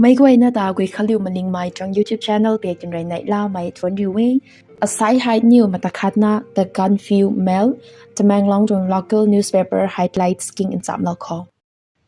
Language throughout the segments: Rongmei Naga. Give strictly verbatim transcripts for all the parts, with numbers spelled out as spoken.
Meic guayna ta Guikhanliu Malingmei tuang YouTube channel pei tinrui neihlamei thuanc riu e. Asai hei niw mata khatna The Gaanphiu Mail, Tamenglong tuang local newspaper highlights king nchamlou khou.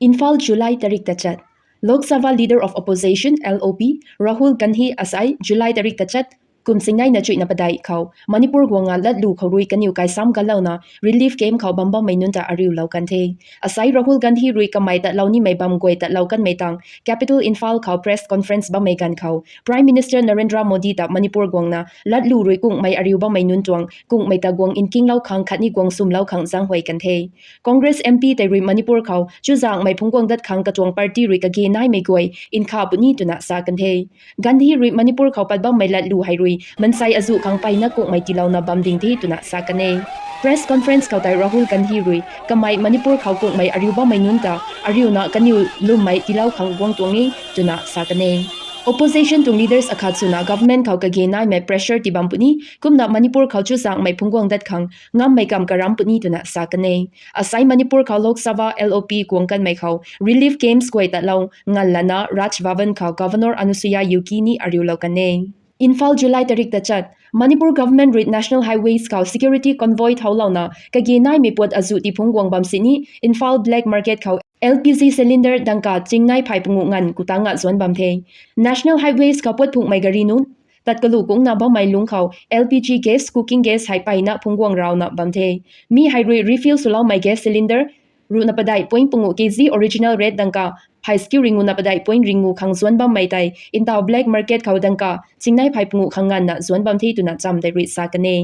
Imphal, July tarik tachat. Lok Sabha Leader of Opposition, L O P, Rahul Gandhi asai July tarik tachat, kum singneina chuihna padeih khou Manipur guangna latlu khou rui kaniw kaisam galouna relief camp khou bam bammei nunc ta ariulou kan the. Asai Rahul Gandhi rui kamei tatlou nimei bam guay tatlou kanmei tang capital Imphal khou press conference bammei ganv khou Prime Minister Narendra Modi ta Manipur guangna latlu rui kungmei ariu bammei nunc tuang kungmei ta guang nkinglou khang khatni guang swmlou khang zaenghuay kan the. Congress M P tei rui Manipur khou chuzaenghmei phungc guang dat khang katuang party rui kage naimei guay nkha puni twna sa kan the. Gandhi rui Manipur khou pat bammei latlu hei rui mansei azuh khang mpeyna kungmei tiilouna bam ding the twna sa kan e. Press conference khou tei Rahul Gandhi rui kamei Manipur khou kungmei ariu bammei nunc ta ariuna kaniw lwmmei tiilou khang guang tuang e twna sa kan e. Opposition tuang leaders akhat swna government khou kage naimei pressure tii bam puni, kumna Manipur khou chuzaenghmei phungc guang dat khang ngammei kam karam puni twna sa kan e. Asai Manipur khou Lok Sabha L O P guang kanmei khou relief camps guay tatlou nganv lana Raj Bhavan khou Governor Anusuiya Uikey ni ariulou kan e. Imphal, July tarik tachat. Manipur government rui National Highways khou security convoy thoulouna kage naimei puat azuh tii phungc guang bam sini Imphal black market khou L P G cylinder dangka chingnai phay pungu nganv kutangna zuanc bam the. National Highways khou puat phunghmei gari nunc tat kalu kungna bammei lungc khou L P G gas, cooking gas hei mpeyna phungc guang rauna bam the. Mi hei rui refill swloumei gas cylinder ruhna padeih point pungu K G original rate dangka phey skiu ringu na padeih point ringu khang zuanc bammei tei ntaw black market khou dangka chingnai phay pungu khang nganvna zuanc bam the twna cham tei rui sa kan e.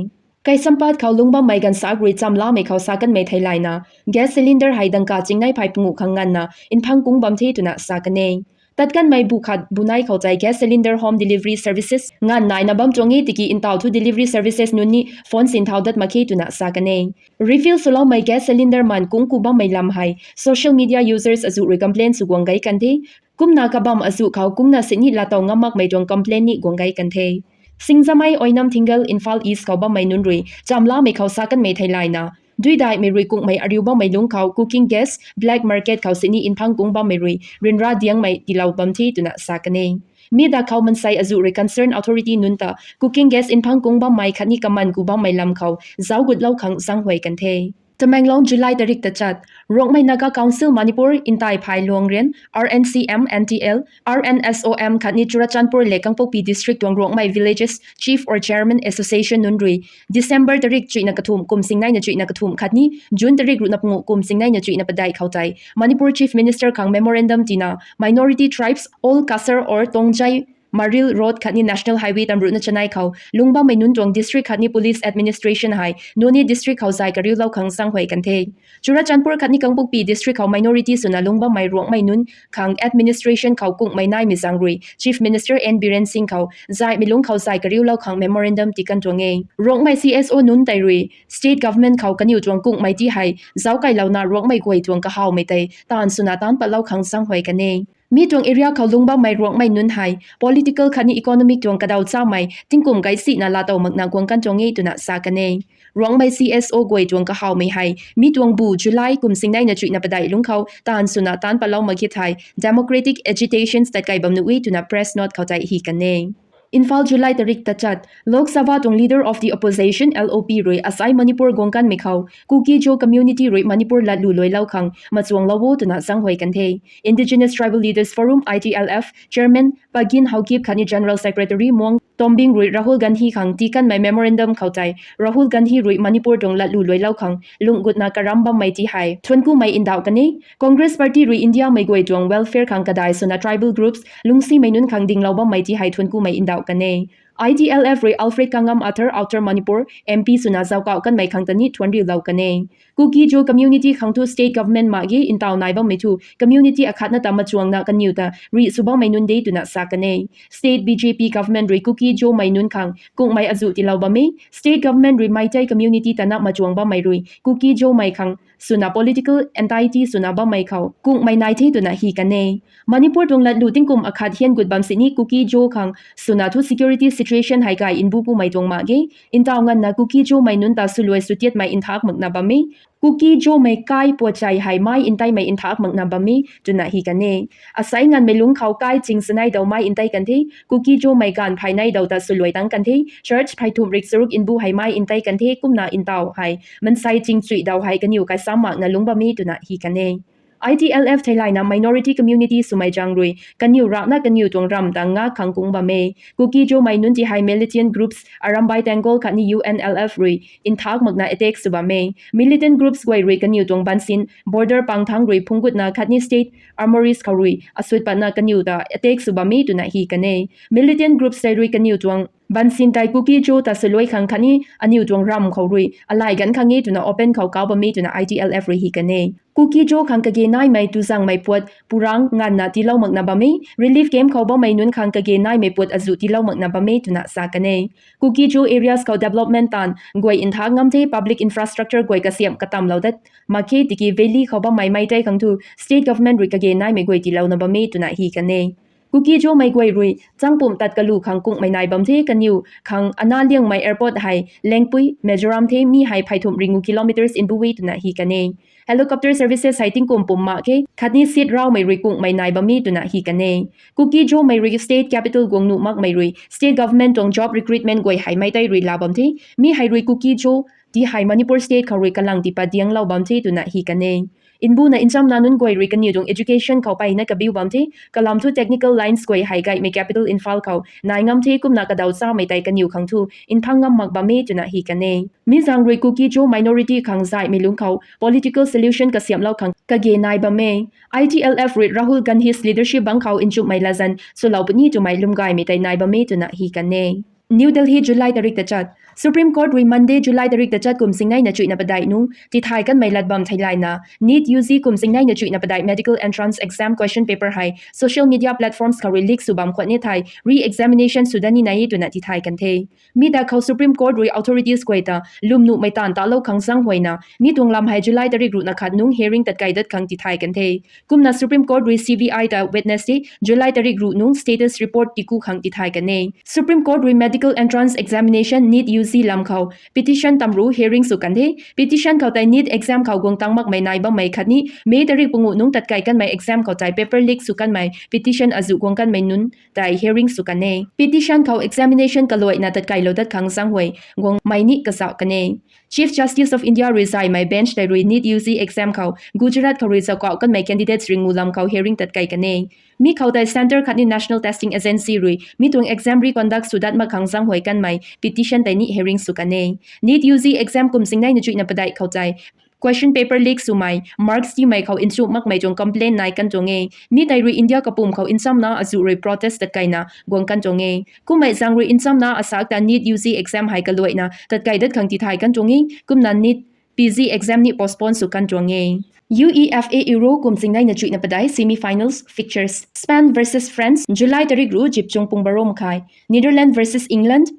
Kaisampat khou lungc bammei ganvsaekc rui chamlamei khou sa kanmei theilayna gas cylinder hei dangka chingnai phay pungu khang nganvna nphang kung bam the twna sa kan e. Tat kanmei bu khat bu nei khou tei gas cylinder home delivery services nganv naina bam tuang e tiki ntaw thu delivery services nunc ni phone sinthau dat mak khe twna sa kan e. Refill swloumei gas cylinder man kung ku bammei lam hei social media users azuh rui complain sw guang gei kan the. Kumna kabam azuh khou kungna sini laatow ngam makmei tuang complain ni guang gei kan the. Singjamei Oinam Thingal, Imphal East khou bammei nunc rui chamlamei khou sa kanmei theilayna duidaihmei rui kungmei ariu bammei lungc khou cooking gas black market khou sini nphang kung bammei rui ryanra diangmei tiilou bam the twna sa kan e. Mi dak khou mansei azuh rui concern authority nunc ta cooking gas nphang kung bammei khatni kaman ku bammei lam khou zauc gutlou khang zaenghuay kan the. Tamenglong, July tarik tachat. Rongmei Naga Council Manipur, Ntai Phai Luang Rian, R N C M N T L, R N S O M khatni Churachandpur le Kangpokpi District tuang Rongmei Villages Chief or Chairman Association nunc rui December tarik chuihna kathumh kum singneina chuihna kathumh khatni June tarik ruhna pungu kum singneina chuihna padeih khou tei Manipur Chief Minister khang memorandum tina minority tribes, all Kasar or Tongjai Maril Road khatni National Highway tamruhna chanei khou lungc bammei nunc tuang district khatni police administration hei Noney District khou zay kariulou khang zaenghuay kan the. Churachandpur khatni Kangpokpi District khou minority swna lungc bammei Rongmei nunc khang administration khou kungmei naimei zaeng rui Chief Minister N Biren Singh khou zaymei lungc khou zay kariulou khang memorandum tii kan tuang e. Rongmei C S O nunc tei rui state government khou kaniw tuang kungmei ti hei zauckailouna Rongmei guay tuang kahawmei tei taanv swna taanc patlou khang zaenghuay kan e. Mi tuang area khou lungc bammei Rongmei nunc hei political khatni economic tuang kadaw chamei tingkum kaisina laatow makna guang kan tuang e twna sa kan e. Rongmei C S O guay tuang kahawmei hei mi tuang bu July kum singneina chuihna padeih lungc khou taanv swna taanc patlou mak khe thei democratic agitations tat kai bam nuh e twna press note khou tei hi kan e. Imphal, July tarik tachat. Lok Sabha tuang Leader of the Opposition, L O P rui asai Manipur guang kanmei khou Kuki-Zo community rui Manipur latlu luailou khang machuanglou o twna zaenghuay kan the. Indigenous Tribal Leaders Forum, I T L F, Chairman Pagin Haokip khatni General Secretary Muang Tombing rui Rahul Gandhi khang tii kanmei memorandum khou tei Rahul Gandhi rui Manipur tuang latlu luailou khang lungh gutna karam bammei ti hei thuanc kumei ndauh kan e. Congress Party rui Indiamei guay tuang welfare khang kadai swna tribal groups lungcsimei nunc khang dinglou bammei ti hei thuanc kumei ndauh kan e. I T L F rui Alfred Kangam Arthur, Outer Manipur M P swna zauckauh kanmei khang ta ni thuanc riulou kan e. Kuki-Zo community khang thu state government mak ge ntaw nai bammei thu community akhatna ta machuangna kaniw ta rih sw bammei nunc de twna sa kan e. State B J P government rui Kuki-Zomei nunc khang kungmei azuh tiilou bam e. State government rui Meitei community ta na machuang bammei rui Kuki-Zomei khang swna political entity swna bammei khou kungmei nai the twna hi kan e. Manipur tuang latlu tingkum akhat hian gut bam sini Kuki-Zo khang swna thu security situation Association hei kai nbu kumei tuang mak ge. Ntaw nganvna Kuki-Zomei nunc ta swluai swtiatmei nthak makna bam e. Kuki-Zomei kai puat chai hei mai nteimei nthak makna bam e twna hi kan e. Asei nganvmei lungc khou kai ching sanei daw mai ntei kan the, Kuki-Zomei ganv phey nei daw ta swluai tang kan the, church phey thumh rik charuk nbu hei mai ntei kan the, kumna ntaw hei mansei ching chui daw hei kaniw kai sam makna lungc bam e twna hi kan e. I T L F theilayna minority community swmei zaeng rui kaniw rana kaniw tuang ramv ta nga khang kung bam e. Kuki-Zomei nunc ti hei militant groups Arambai Tenggol khatni U N L F rui nthak makna attack sw bam e. Militant groups guay rui kaniw tuang bansin border pangthang rui phunggutna khatni state armories khou rui asut patna kaniw ta attack sw bam e twna hi kan e. Militant groups tei rui kaniw tuang bansin tei Kuki-Zo ta swluai khang khatni aniw tuang ramv khou rui alai ganv khang e twna open khou kau bam e twna I T L F rui hi kan e. Kuki-Zo khang kage naimei tuzangmei puat purang nganvna tiilou makna bam e, relief camp khou bammei nunc khang kage naimei puat azuh tiilou makna bam e twna sa kan e. Kuki-Zo areas khou development taanv guay nthak ngam the, public infrastructure guay kasiamh katamlou dat mak khe, tiki valley khou bammei mei tei khang thu state government rui kage naimei guay tiilouna bam e twna hi kan e. Kuki-Zomei guay rui changpumh tat kalu khang kungmei nai bam the, kaniw khang ana liangmei airport hei Lengpui, Mizoram the, mi hei phey thumh ri ngu kilometres nbu e twna hi kan e. Helicopter services hei tingkum pum mak khe, khatni seat raumei rui kungmei nai bam e twna hi kan e. Kuki-Zomei rui state capital guang nuh makmei rui state government tuang job recruitment guay hei mei tei rui la bam the, mi hei rui Kuki-Zo ti hei Manipur state khou rui kalang tiipat dianglou bam the twna hi kan e. Nbuna nchamna nunc guay rui kaniw tuang education khou peyna kabiu bam the, kalam thu technical lines guay hei gaymei capital Imphal khou nai ngam the, kumna kadaw chamei tei kaniw khang thu nphang ngam mak bam e twna hi kan e. Mi zaeng rui Kuki-Zo minority khang zaihmei lungc khou political solution kasiamhlou khang kage nai bam e. I T L F rui Rahul Gandhi's leadership bangc khou nchumhmei latzan swlou puni twmei lwmgaymei tei nai bam e twna hi kan e. New Delhi, July tarik tachat. Supreme Court rui Monday, July tarik tachat kum singneina chuihna padeih nungc tithay kanmei lat bam theilayna NEET U G kum singneina chuihna padeih medical entrance exam question paper hei social media platforms khou rui leak sw bam khwan e thei re-examination sw dat ni nai e twna tithay kan the. Mi da khou Supreme Court rui authorities guay ta lwm nuhmei taanv talou khang zaenghuayna mi tuang lam hei July tarik ruhna khat nungc hearing tatkai dat khang tithay kan the. Kumna Supreme Court rui C B I ta Wednesday, July tarik ruh nungc status report tiku khang tithay kan e. Supreme Court rui medical entrance examination NEET U G lam khou petition tamru hearing sw kan the. Petition khou tei NEET exam khou guang tang makmei nai bammei khatni May tarik panguh nungc tatkai kanmei exam khou tei paper leak sw kanmei petition azuh guang kanmei nunc tei hearing sw kan e. Petition khou examination kaluaina tatkailou dat khang zaenghuay guangmei ni kazauh kan e. Chief Justice of India rui zaihmei bench tei rui NEET U G exam khou Gujarat khou rui zauckauh kanmei candidates ringu lam khou hearing tatkai kan e. Mi khou tei centre khatni National Testing Agency rui mi tuang exam reconduct sw dat mak khang zaenghuay kanmei petition tei ni hearing sw kan e. NEET U G exam kum singneina chuihna padeih khou tei question paper leak swmei, marks tiimei khou nchumh makmei tuang complaint nai kan tuang e. Mi tei rui India kapwm khou nchamna azuh rui protest tatkaina guang kan tuang e. Kummei zaeng rui nchamna asak ta NEET U G exam hei kaluaina tatkai dat khang tithay kan tuang e. Kumna NEET P G exam ni postpone sw kan tuang e. U E F A Euro kum singneina chuihna padeih semi-finals fixtures. Spain versus France, July tarik ruh zipchung pung baro makhai. Netherlands versus England,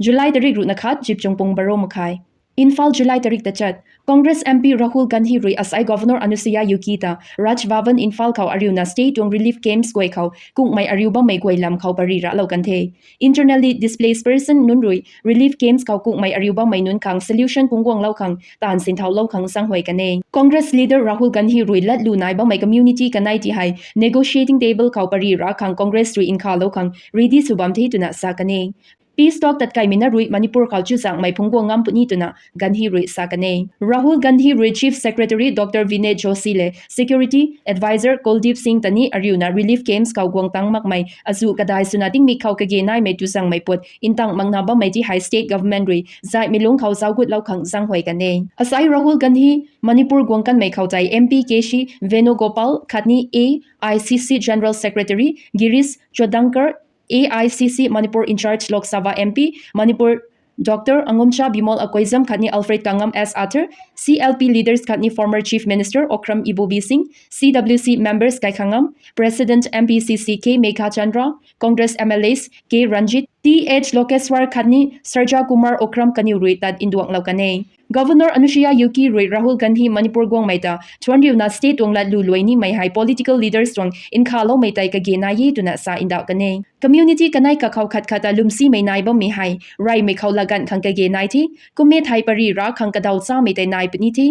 July tarik ruhna khat zipchung pung baro makhai. Imphal, July tarik tachat. Congress M P Rahul Gandhi rui asai Governor Anusuiya Uikey ta Raj Bhavan Imphal khou ariuna state tuang relief camps guay khou kungmei ariu bammei guay lam khou pary raclou kan the. Internally displaced person nunc rui relief camps khou kungmei ariu bammei nunc khang solution phungc guanglou khang taanv sinthaulou khang zaenghuay kan e. Congress leader Rahul Gandhi rui latlu nai bammei community kanei ti hei negotiating table khou pary ra khang Congress rui nkhalou khang ready sw bam the twna sa kan e. Peace talk tatkaimei na rui Manipur khou chuzaenghmei phungc guang ngam puni twna Gandhi rui sa kan e. Rahul Gandhi rui Chief Secretary Doctor Vinay Joshi le Security Advisor Kuldeep Singh ta ni ariuna relief camps khou guang tang makmei azuh kadai swna tingmik khou kage naimei tuzaenghmei puat ntang makna bammei ti hei state government rui zaihmei lungc khou zauc gutlou khang zaenghuay kan e. Asai Rahul Gandhi Manipur guang kanmei khou tei M P K C Venugopal khatni A I C C General Secretary Girish Chodhankar, A I C C Manipur in charge Lok Sabha M P Manipur Doctor Angomcha Bimol Akoijam khatni Alfred Kangam as Arthur, C L P leaders khatni former Chief Minister Okram Ibobi Singh, C W C members Kaikhangam, President M P C C K Meghachandra, Congress M L As K Ranjit, T H Lokeshwar khatni Surjya Kumar Okram kaniw rui tat nduanglou kan e. Governor Anusuiya Uikey rui Rahul Gandhi Manipur guangmei ta thuanc riuna state tuang latlu luai nimei hei political leaders tuang nkhavloumei tei kage nai e twna sa ndauh kan e. Community kanei kakhou khat khat ta lwmsimei nai bammei hei reymei khou laganv khang kage nai the. Kum e thei pary ra khang kadaw chamei tei nai puni the.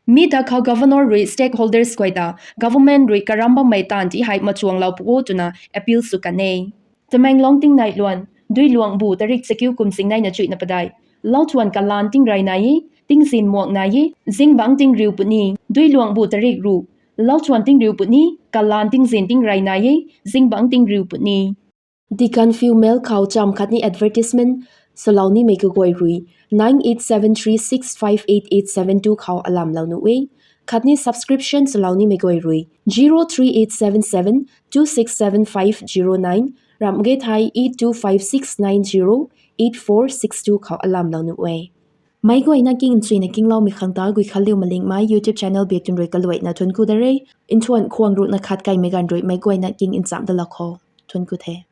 Mi ta khou Governor rui stakeholders guay ta government rui karam bammei taanv ti hei machuanglou pu o twna appeal sw kan e. Tamenglong tingnei luan, Duiluangbu tarik chakiu kum zingneina chuihna padeih. Lauthuan kalaan tingrey nai e, tingzin muang nai e, zingbangc tingriu puni. Duiluangbu tarik ruh, lauthuan tingriu puni, kalaan tingzin tingrey nai e, zingbangc tingriu puni. Deacon Female khou cham khatni advertisement swlou nimei kaguay rui nine eight seven three six five eight eight seven two khou alamlou nuh e. Khatni subscription swlou nimei guay rui zero three eight seven seven two six seven five zero nine, ramh ge thei eight two five six nine zero eight four six two khou alamlou nuh e. Meic guayna king nchuina kingloumei khang ta Guikhanliu Malingmei YouTube channel biak tun rui kaluaina thuanc ku da re. Nthuan khwang ruhna khat kaimei ganv rui meic guayna king nchamh dalou khou thuanc ku the.